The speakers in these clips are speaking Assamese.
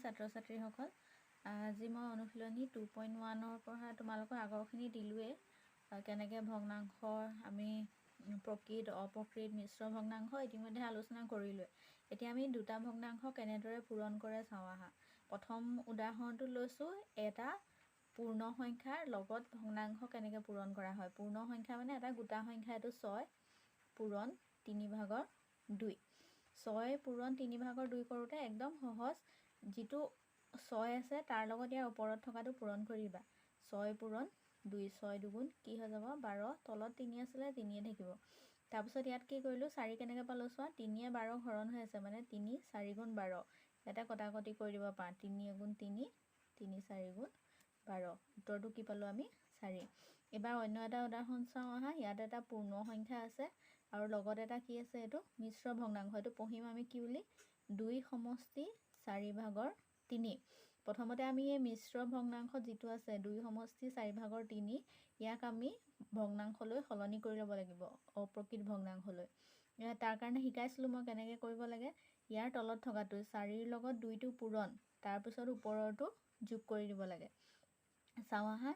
ছাত্ৰ ছাত্ৰীসকল। আজি মই অনুশীলনী 2.1ৰ পৰা তোমালোকৰ আগৰখিনি দিলোঁৱেই, কেনেকৈ ভগ্নাংশৰ আমি প্ৰকৃত, অপ্ৰকৃত, মিশ্ৰ ভগ্নাংশ ইতিমধ্যে আলোচনা কৰিলোৱে। এতিয়া আমি দুটা ভগ্নাংশ কেনেদৰে পূৰণ কৰে চাওঁ আহা। প্ৰথম উদাহৰণটো লৈছোঁ, এটা পূৰ্ণ সংখ্যাৰ লগত ভগ্নাংশ কেনেকৈ পূৰণ কৰা হয়। পূৰ্ণ সংখ্যা মানে এটা গোটা সংখ্যা। এইটো 6 পূৰণ 3 ভাগৰ 2। 6 পূৰণ 3 ভাগৰ 2 কৰোঁতে একদম সহজ। যিটো 6 আছে, তাৰ লগত ইয়াৰ ওপৰত থকাটো পূৰণ কৰি দিবা। 6 পূৰণ 2, 6 দুগুণ কি হৈ যাব? 12। তলত 3 আছিলে, 3য়ে থাকিব। তাৰপিছত ইয়াত কি কৰিলোঁ? 4 কেনেকৈ পালোঁ চোৱা। 3য়ে 12ক হৰণ হৈ আছে, মানে 3 4 গুণ 12। ইয়াতে কটাকটি কৰি দিব পাৰা, 3 এগুণ 3, 3 4 গুণ 12। উত্তৰটো কি পালোঁ আমি? 4। এইবাৰ অন্য এটা উদাহৰণ চাওঁ আহা। ইয়াত এটা পূৰ্ণ সংখ্যা আছে আৰু লগত এটা কি আছে? এইটো মিশ্ৰ ভগ্নাংশ। এইটো পঢ়িম আমি কি বুলি? 2 সমষ্টি 4 ভাগৰ 3। প্ৰথমতে আমি এই মিশ্ৰ ভগ্নাংশ যিটো আছে, 2 সমষ্টি 4 ভাগৰ 3, ইয়াক আমি ভগ্নাংশলৈ সলনি কৰি ল'ব লাগিব, অপ্ৰকৃত ভগ্নাংশলৈ। তাৰ কাৰণে শিকাইছিলোঁ মই কেনেকৈ কৰিব লাগে। ইয়াৰ তলত থকাটো 4ৰ লগত 2টো পূৰণ, তাৰপিছত ওপৰৰটো যোগ কৰি দিব লাগে। চাওঁ আহা।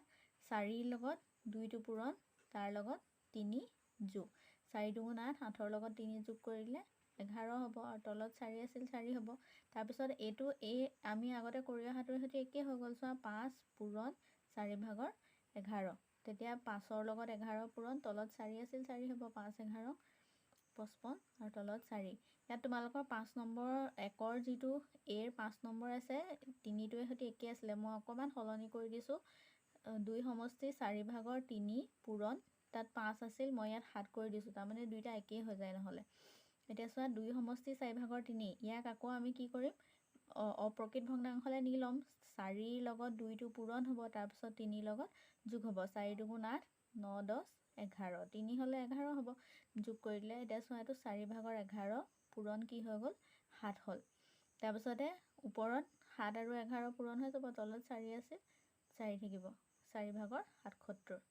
4ৰ লগত 2টো পূৰণ, তাৰ লগত 3 যোগ। 4 দুগুণ 8, 8ৰ লগত 3 যোগ কৰি দিলে 11 হ'ব আৰু তলত 4 আছিল, 4 হ'ব। তাৰপিছত এইটো এই আমি আগতে কৰি অহাটোৰ সৈতে একেই হৈ গ'ল। চোৱা, 5 পূৰণ 4 ভাগৰ 11। তেতিয়া 5ৰ লগত 11 পূৰণ, তলত 4 আছিল, 4 হ'ব। 5 11 55 আৰু তলত 4। ইয়াত তোমালোকৰ 5 নম্বৰ একৰ যিটো এৰ 5 নম্বৰ আছে, 3টোৱে সৈতে একেই আছিলে। মই অকণমান সলনি কৰি দিছোঁ। 2 সমষ্টি 4 ভাগৰ 3 পূৰণ, তাত 5 আছিল, মই ইয়াত 7 কৰি দিছোঁ। তাৰমানে দুইটা একেই হৈ যায় নহ'লে। এতিয়া চোৱা, 2 সমষ্টি 4 ভাগৰ 3, ইয়াক আকৌ আমি কি কৰিম? অপ্ৰকৃত ভগ্নাংশলৈ নি ল'ম। 4ৰ লগত 2টো পূৰণ হ'ব, তাৰপিছত 3ৰ লগত যোগ হ'ব। 4 দুগুণ 8, 9, 10, 11। 3 হ'লে 11 হ'ব যোগ কৰি দিলে। এতিয়া চোৱা, এইটো 4 ভাগৰ 11 পূৰণ কি হৈ গ'ল? 7 হ'ল। তাৰপিছতে ওপৰত 7 আৰু 11 পূৰণ হৈ যাব। তলত 4 আছিল, 4 থাকিব। 4 ভাগৰ 77।